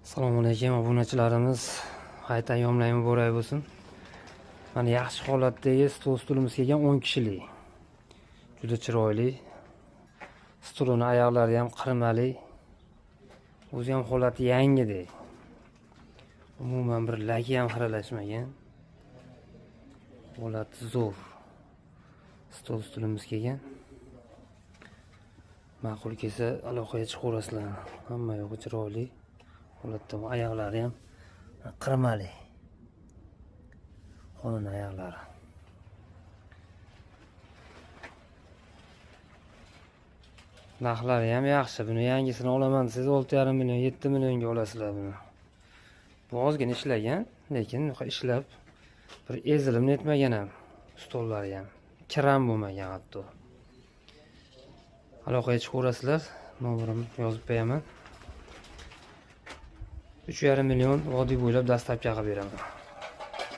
Assalomu alaykum obunachilarimiz. Hayit ayyomlari muborak bo'lsin. Mana yaxshi holatdagi stol stulimiz kelgan 10 kishilik. Juda chiroyli. Stulini oyoqlari ham qirmali. O'zi ham holati yangidek. Umuman bir laki ham xiralashmagan. Holati zo'r. Stol stulimiz kelgan. Ma'qul kelsa aloqaga chiqaverasizlar. Hamma yo'g'i chiroyli. Holatda oyoqlari ham qirmali. Xonani oyoqlari. Narxlari ham yaxshi. Buni yangisini olaman desangiz 6,5 million, 7 millionga olasizlar buni. Bu ozgina ishlagan, lekin ishlab bir ezilib netmagan ham, stollari ham kiram bo'lmagan hatto. Aloqaga chiqaverasizlar, nomerimni yozib qo'yaman. 3,5 million vodiy bo'ylab dastavka qilib beraman.